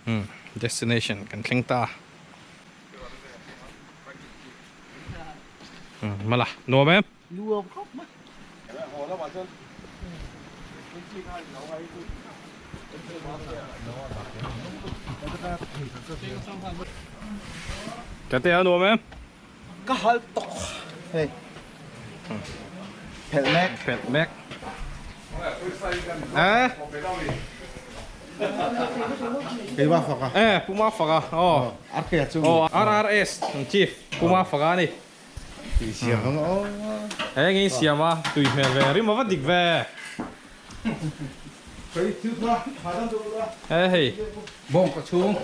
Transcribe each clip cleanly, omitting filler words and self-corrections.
Umm destination kan thleng ta. Umm mala nuam em? Nuam khawp mai. Tate a nuam em? Ka hal tawk hei. Phelh mek. Phelh mek. Eh. Keima faka. Eh, Puma faka. Oh. RK chu. Oh, RRS chief Puma faka ni. Tui siam ang aw. Eng in siam a, tui hmel ve, rim a va dik ve. Eh hei, bawng ka chhung.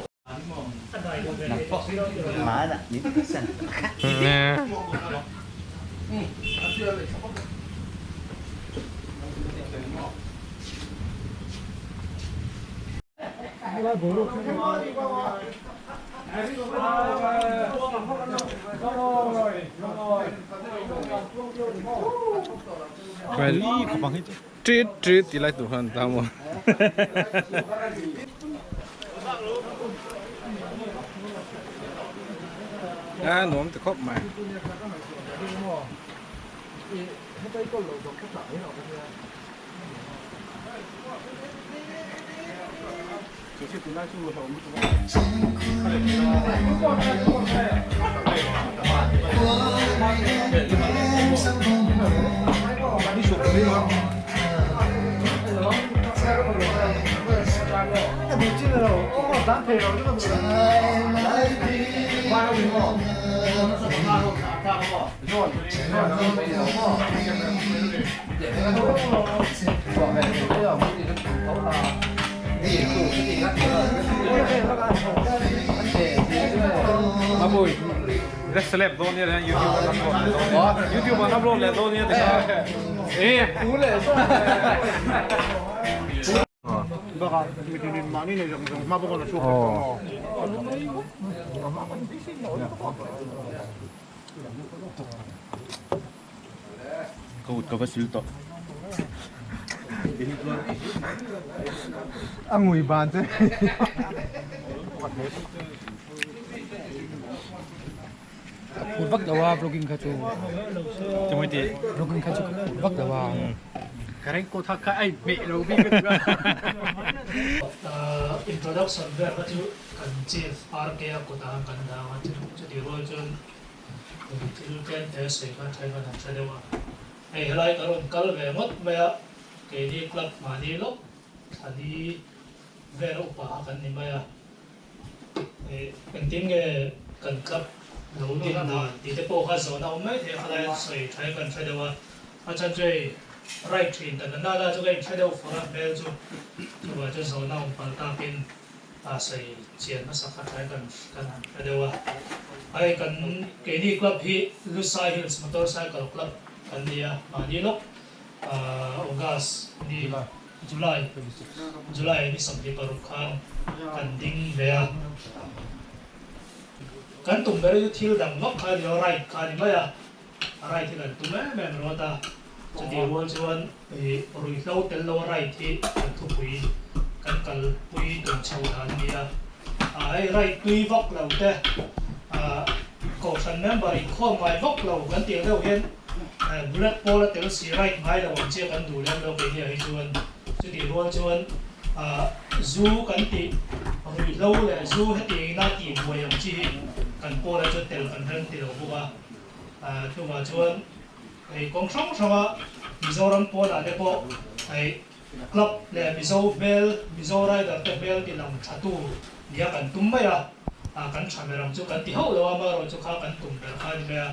Trit trit ti lai tur khan ta maw. A nuam ti khawp mai. Mapui, la celeb dawn nia leh YouTube an upload leh dawn nia. YouTube an upload leh dawn nia tikha. E pu leh Ka kut ka va sil tawh. A ngui ban che. Ka phur vak lo a vlogging kha chu. Chumai ti. Vlogging kha chu ka phur vak lo a. Ka reng ko thak kha ai meh lo bik ka ti. Introduction vel kha chu kan chief RK a kutah kan dang a, chutih rual chuan Thil tlem te sawi khan tha hian an hre deuh a, hei helai ka rawn kal ve ngawt mai a, keini club mahni lawk thlani vel a upa kha kan ni mai a, engtin nge kan club lo din dan tih te pawh kha zawhna awm mai thei a, khalai sawi tha hian kan hre deuh a, a chhan chu hei right thin ta na na chu ka inhre deuh fur a hmel chu, chuvah chuan zawhna awm palh takin. A sawi chian hmasa kha thlai kan kan han hre deuh a. Hei kan keini club hi Lusai Hills Motorcycle Club kan ni a, mahni lawk August ni July July ni 26 khan kan ding ve a. Kan tum ber hi chu thil dang vak kha a ni lo, ride kha a ni mai a, ride hi kan tum em em ringawt a, chutih rual chuan ruihhlo tel lo a ride hi kan thupui kan kalpui tum chho dan a ni a, hei ride tui vak lo te kohhran member inkhawm ngai vak lo kan tih ang deuh hian bullet pawl a tel si ride ngai lo ang chiah kan duh lem lo keini ah hi chuan chutih rual chuan zu kan tih ruihhlo leh zu hetiang ina tihbuai ang chi hi kan pawl ah chuan tel kan rem ti lo bawk a. Chuvah chuan hei kawng hrang hranga Mizoram pawnah te pawh hei club leh Mizo hmel, Mizo rider te hmel ti lang tha tu nia kan tum mai a, kan tha ber ang chu kan ti hauh lo a, amaherawh chu kha kan tum ber kha a ni mai a,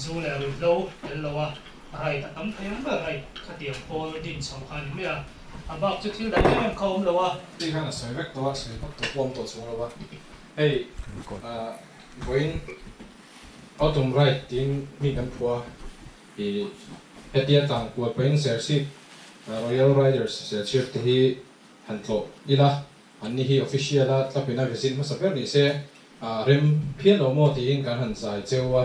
zu leh ruihhlo tel lo a ride a tam thei ang ber ride khatiang pawl din chho kha a ni mai a, a bak chu thil dang em em kha a awm lo a. Tih khan a sawi vek tawh a, sawi vak tawh pawh a awm tawh chuang lo va, hei vawiin Autumn Ride tiin mi kan phuah a, ih hetia tlang kual pahin Serchhip Royal Riders Serchhip te hi han tlawh ila, anni hi official a tlapin a visit hmasa ber ni se, rem phian lo maw tiin kan han zai cheu a,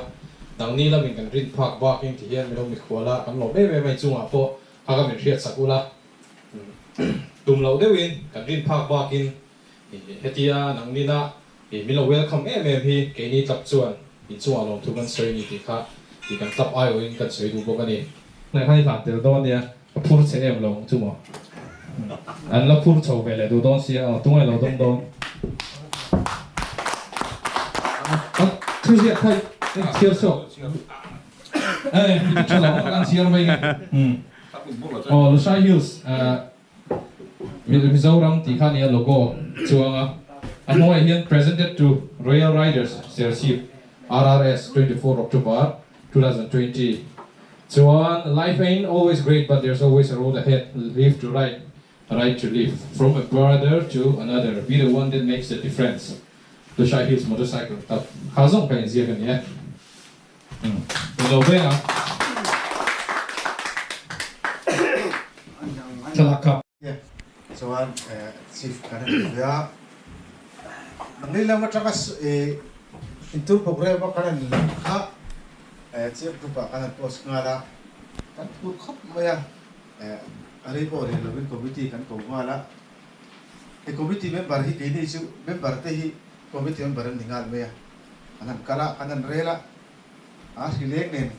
nangni lamin kan rin phak bakin ti hian milo mikhual a kan lawm em em a, inchungah pawh a ka min hriat sak ula, tum loh deuhin kan rin phak bakin. Hetia nangnina min lo welcome em em hi keini club chuan inchungah lawmthu kan sawi a ni tih kha tih kan club aiawhin kan sawi duh bawk a ni. Hnai khan i hlan tel dawn nia, ka phur che em lo ang chu maw? An la phur chho ve leh duh dawn sia aw, tunge lo dawng dawn? A thu ziah kha i chhiar chhuak e, i ti tha lo ang, kan chhiar mai nge. Aw, Lushai Hills. Mizoram tih kha nia logo chuang a, a hnuaiah hian Presented to Royal Riders Serchhip RRS 24 October 2020 chuan Life ain't always great but there's always a road ahead, live to ride, ride to live, from a brother to another, be the one that makes the difference, Lushai Hills Motorcycle Club kha zawng kha inziak a ni e. Lo veng ang. Thlalak kha. Chuan chief kan han ve a, nangni lam atanga intur program a kan han lam kha chief group ah kan han post nghal a, kan phur khawp mai a, a rei pawh rel lovin committee kan ko nghal a, he committee member hi keini chu member te hi committee member an ni nghal mai a. An han kal a, kan han rel a, a hri leng nen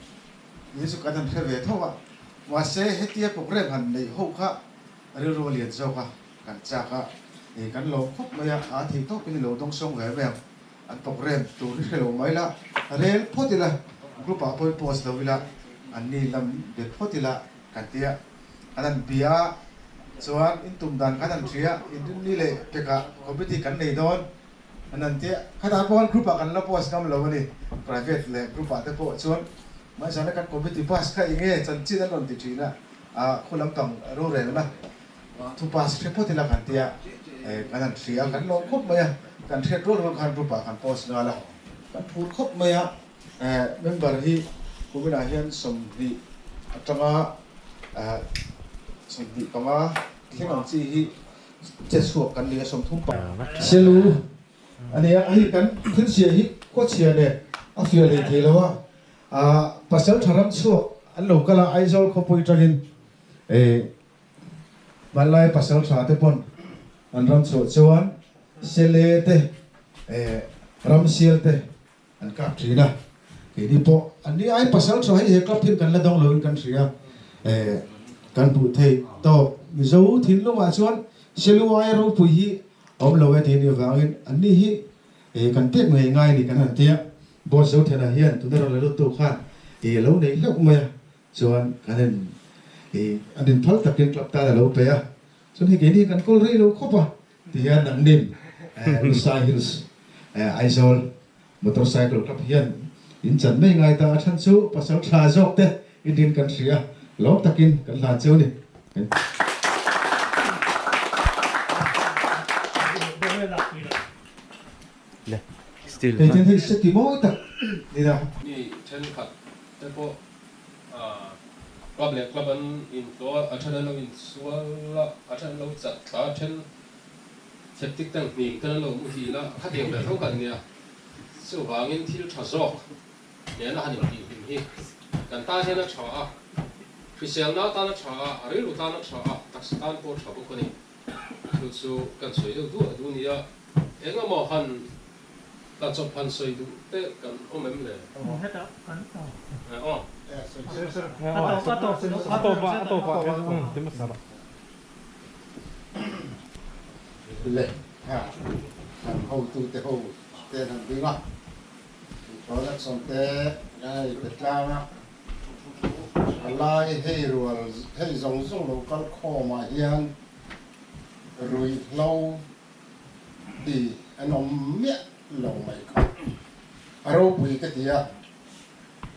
ni chu kan han hre ve tho a, mahse hetia program han neih ho kha rilru a lian zawk a, kan chak a, ih kan lawm khawp mai a, a thei tawpin i lo dawng sawng ve mai ang, an program tur hi hre lo mai la, rel phawt ila, group ah pawhin post lo ila, an ni lam bet phawt ila kan ti a, an han bia a, chuan in tum dan khan an hria, inrinni leh pekah committee kan nei dawn. An han ti a, khatah pawh khan group ah kan la post ngam lo a ni, private leh group ah te pawh chuan mahse kan committee pass kha eng nge chanchin an rawn ti thin a, ah khu lampang rorelna thu pass hre phawt ila kan ti a, kan han hria a, kan lawm khawp mai a, kan hriat rual rual khan group ah kan post nghal a, kan phur khawp mai a, member hi kuminah hian 20 atanga 25 thleng ang chi hi Che chhuak kan ni a 30 pa. Selu a nia, hei kan thil chhia hi khaw chhia nen a fiah hlei thei lo a, pasal tha ram chhuak an lo kal a, Aizawl khawpui atangin hmanlai pasal tha te pawn an ram chhuah chuan Sele te Ramsial te an kap thin a, keini pawh an ni ai pasal tha hei he club hian kan la dawng loin kan hria eh kan hmuh theih tawk Mizo thinlungah chuan Seluai ropui hi a awm lo e tih anih avangin an ni hi eh kan pek ngei ngai a ni kan han tia Boss Zothana hian tuna rawn la luttu khan eh lo nei hlauh mai a chuan kan in eh an inphal takin club tan a lo pe a chuan hei keini kan kawl rei lo khawp a. Tihian nangnin Lusai Hills Aizawl Motorcycle Club hian in chan mai ngai ta a chhan chu pasal tha zawk te in rin kan hria lawm takin kan hlan cheu ni. Kei chuan hei se ti mawi tak ni na. Mi thenkhat te pawh Club leh club an intlawh a, a then an lo insual a, a then an lo chat thla a, then septic tank hnim ten an lo muhil a, khatiang ber tho kan nia. Chuvangin thil tha zawk nena han intihhlim hi kan tan hian a tha a, hriselna atan a tha a, a rilru tan a tha a, taksa tan pawh a tha bawk a ni. Chu chu kan sawi deuh duah duh nia, engemaw han Hla chawp han sawi duh te kan awm em le? Aw. Le ha kan hotute ho te an han ding a, production te kan ei pe tlang a, a lai hei rual hei zawng zawng lo kal khawmah hian ruihhlo ti an awm miah lo mai kha a ropui ka ti a,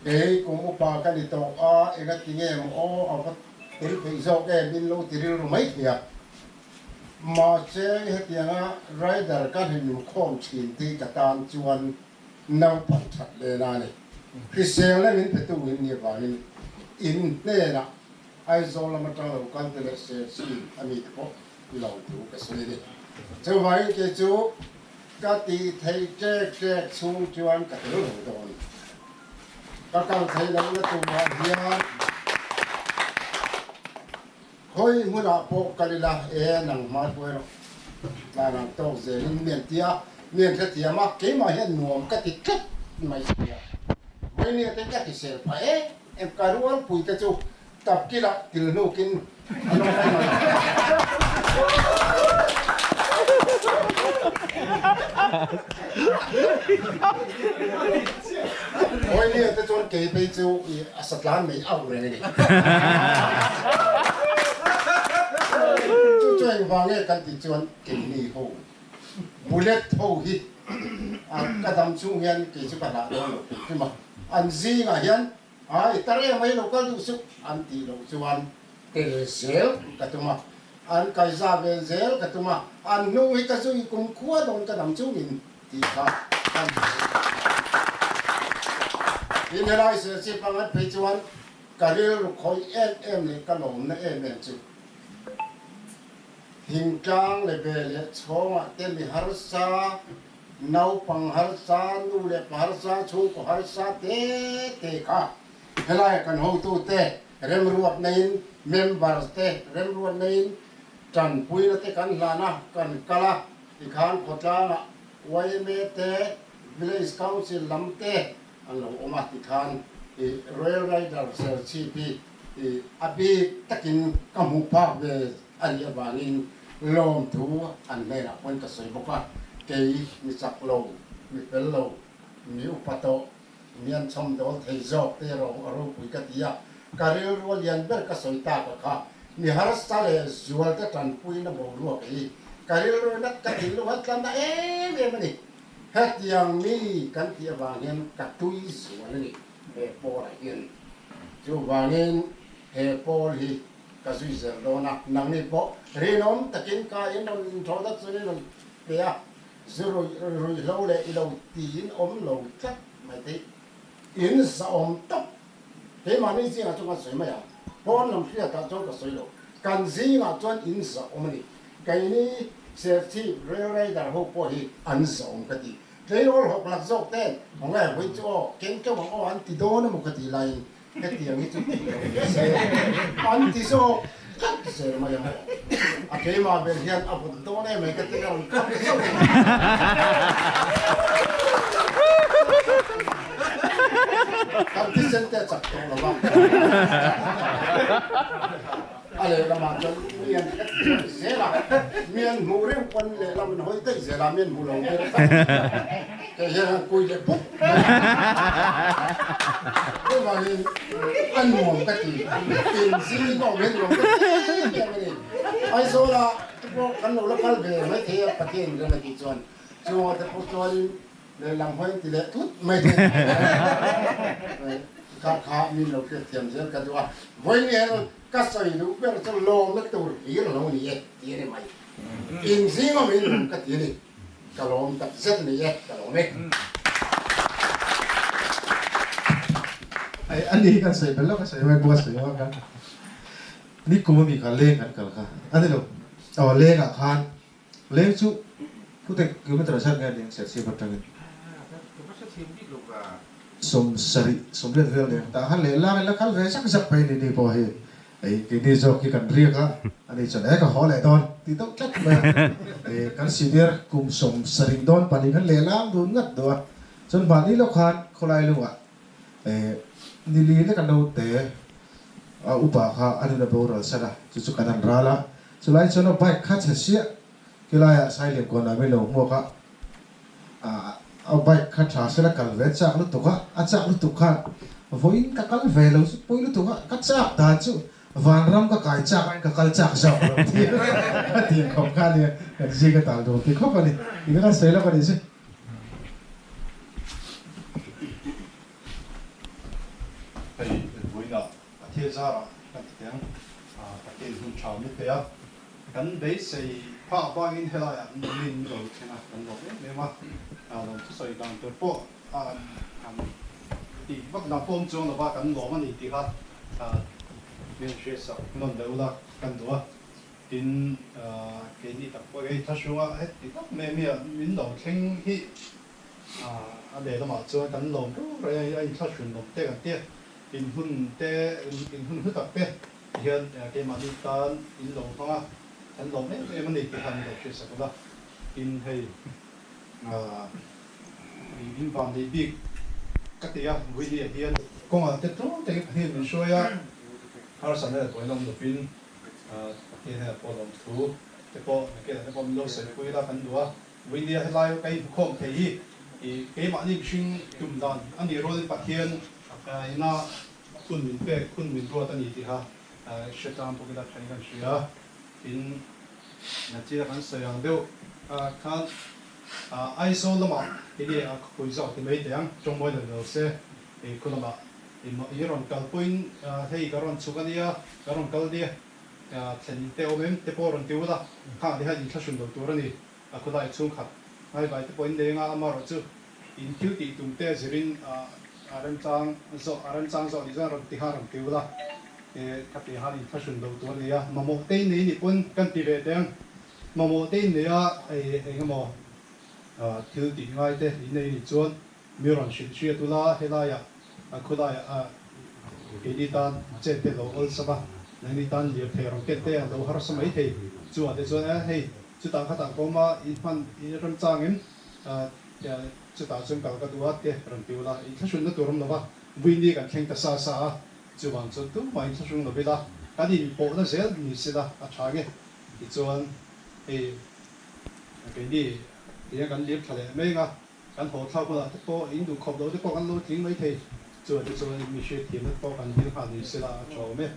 kei kum upa ka ni tawh a, enga ti nge maw aw a va tel theih zawk em in lo ti rilru mai thei a, mahse hetianga rider ka hlim khawm thin te ka tan chuan naupang that len a ni, hriselna min petu in nih avangin in hnenah Aizawl lama tang lo kal te leh Serchhip a mi te pawh lo thu ka sawi a ni. Chuvangin kei chu ka tih theih ṭek ṭek chhung chuan ka tel lo dawn. Ka kal theih lohna tumah hian khawi hmunah pawh kal ila e nang hma hruai rawh. Tlan ang tawk zelin mi an ti a, mi an hrethiam a, keimah hian nuam ka ti tlat mai si a. Vawinia te ka hrisel phah em em, ka rualpui te chu tap kilah til hnukin an awm mai mai. Vawinia te chuan kei phei chu i a satlan mai auh reng a ni. Chu chu engvang nge kan tih chuan keini ho bullet ho hi a ka dam chhung hian kei chu ka hlah dawn lo hrim hrim a, an zingah hian ai tar em mai lo kal duh suh an tih loh chuan tel zel ka tum a, an kaiza vel zel ka tum a, an hnung hi ka zui kum khua dawn ka dam chungin tih kha kan hmu. Tin helai Serchhip ang an phei chuan ka rilru khawih em em leh ka lawmna em em chu thingtlang leh ve leh chhawngah te mi harsa, naupang harsa, nu leh pa harsa, chhungkaw harsa te te kha helaiah kan hotute remruat neiin members te remruat neiin tanpuina te kan hlan a, kan kal a. Tikhan khawtlangah yma te, Village Council lam te an lo awm a, tikhan i Royal Rider Serchhip hi i a bik takin ka hmuh phak ve a nih avangin lawmthu an hnenah pawhin ka sawi bawk a, kei mi chak lo, mi fel lo, mi upa tawh, mi an chhawm dawl thei zawk te ro a ropui ka ti a, ka rilru a lian ber ka sawi tak a kha, mi harsa leh zual te tanpuina boruak hi ka rilru nat ka thinlung a tla na em em a ni. Hetiang mi kan tih avang hian ka tui zual a ni he pawl ah hian. Chuvangin he pawl hi ka zui zel dawn a, nangni pawh rinawm takin ka in rawn introduction in rawn pe a, Zu ruihhlo leh i lo tiin awm lo tlat mai thei. In zahawm tak keimahni zingah chuan kan sawi mai ang. Pawn lam hriatah chuan ka sawi lo. Kan zingah chuan in zahawm a ni. Keini Serchhip Rail Rider ho pawh hi an zahawm ka ti. Tleirawl hawk lak zawk ten khawnge vawiin chu aw keng keuh ang aw an ti dawn emaw ka tih laiin Hetiang hi chu tih lo ni se an ti zawk tlat zel mai ang. A keimah ber hian a vawt dawn em mai ka ti rawn kap zauh a. Kan thisen te a chak tawh lo va. A lehlamah chuan mi an hret zawih zel a, mi an hmuh reng pawn lehlam an hawi daih zel a, mi an hmu lo ber tlat. Kei hian han kui leh buk mai a. Chuvangin a nuam ka ti, inzing awm hi nuam ka ti em em a ni. Aizawla te pawh kan lo la kal ve maithei a, Pathian rem a tih chuan chungah te pawh chuanin Lehlam hawi an ti leh tut mai thei kha kha min lo hriat thiam zel ka duh a, vawiin hian ka sawi duh ber chu lawmna tur hlir lo ni e ti a ni mai. Inzing awm in lawm ka ti a ni, ka lawm tak zet ni e, ka lawm e. Ai a ni kan sawi belh lo ka sawi mai bawk a sawi a kan ni kum ami kha leng kan kal kha a ni lo aw lengah khan Leng chu pute kilometer zat nge leng Serchhip atangin 70 sawmriat vel leng tah khan lehlang in la kal ve zak zak mai ni ni pawh hi ei keini zawk hi kan riak a ani chuan e ka haw leh dawn tih deuh tlat mai a ei kan senior kum 70 dawn pahnih khan lehlang dun ngat duh a chuan mahni lawk khan khawlai lungah ei nili lek a naute a upa kha a nun a boral san a chu chu kan han ral a. Chulai chuan a bike kha chhe siah kilaiah Sailiam kawnah min lo hmuak a, a bike kha tha sela kal ve chak lutuk a, a chak lutuk khan vawiin ka kal ve lo chu pawi lutuk a, ka chak dan chu vanram ka kai chak aiin ka kal chak zawk lo tih a tih khawp kha a nia, kan zing a tal dun ti khawp a ni, ti kha kan sawi lawk a nih chu. Hei vawiinah Pathian zarah kan ti teng Pathian hun tha min pe a, kan beisei phah vangin helaiah min lo thleng a, kan lawm em em a, lawm thusawi dan tur pawh han tih vak dan pawh awm chuang lova kan lawm a ni tih kha min hriatsak nawn leh ula kan duh a, tin keini tak pawh hei thlahrunga heti tak mai ami min lo thleng hi a lehlamah chuan kan lawm reuh reuh a, a inthlahrun lawm te kan ti a. In hun te, in hun hlu tak te hian keimahni tan in lo hmang a. Kan lawm em em a ni tih kha min lo hriatsak ula. Tin hei in van nei bik ka ti a, Willie-a hian kawngah te tlawm takin Pathian min hruai a, harsatna leh buaina awm lovin Pathian hian a pawh lawm thu te pawh nakinah te pawh min lo sawipui ila kan duh a. Willie-a helai ka inhmukhawm thei hi keimahni mihring tum dan a nih rualin Pathian ina hun min pek, hun min ruat a ni tiha hre tlang bawk ila thain kan hria. Tin, Nachina kan sawi ang deuh khan Aizawl lamah enge a khawpui zawk ti mai teh ang, tawngmawi lo lo se khu lamah i rawn kal pawhin hei ka rawn chhuk a nia, ka rawn kal nia, thlen te awm em te pawh rawn ti ula, khang te hian inthlahrun lo tur a ni. A khawlai chhungkhat ngaivai te pawh in leng a, amaherawhchu in thil tih tum te zirin a remchang zawh a remchang zawh nih chuan rawn ti kha rawn ti ula ka ti han in thlahrun lo tur a ni a, mamawh te in nei nih pawn kan ti ve teh ang, mamawh te in nei a eng emaw thil tih ngai te in nei nih chuan mi rawn hrilh hriat ula helaiah khawlaiah keini tan chet te lo awlsam a, nangni tan lirthei rawn ken te a lo harsa mai thei, chuvang te chuan hei chutah khatah ka awm a in hman in remchangin Chutah chuan kal ka duh a te rawn ti ula, inthlahrunna tur awm lova Winnie kan thleng ta sa sa a, chuvang chuan tumah inthlahrung lo ila, kan inpawhna zel ni sela a tha nge tichuan hei keini tinge kan lir thla leh mai anga kan haw thlak hunah te pawh in duh khawp lo te pawh kan lo tling mai thei, chuan tichuan mi hriatthiamna te pawh kan dil nghal ni sela a tha awm e.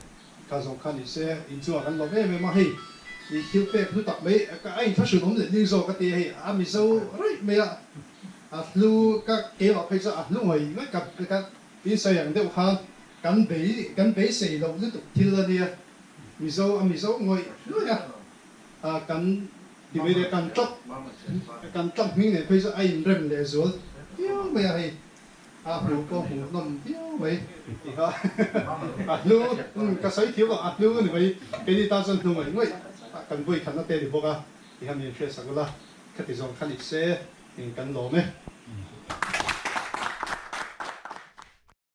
Kha zawng kha ni se, inchungah kan lawm em em a, hei i thil pek hlu tak mai, a inthlahrun awm leh ning zawk a ti a, hei a Mizo raih mai a, a hlu ka keimah phei chuan a hlu ngaih ngaih ka ka insawi ang deuh khan kan bei kan beisei loh lutuk thil a nia, Mizo a Mizo ngawih hluai a, a kan ti mai leh kan tlap kan tlap hming nen phei chuan a inrem leh zual viau mai a hei. A hmuh pawh hmuh nawm viau mai ti kha a hlu ka sawi thiam lo a hlu a ni mai keini tan chuan hnu ngaih ngawih kan vawi khatna te a ni bawk a ti kha min hriatsak ula khati zawng kha ni se eng kan lawm e.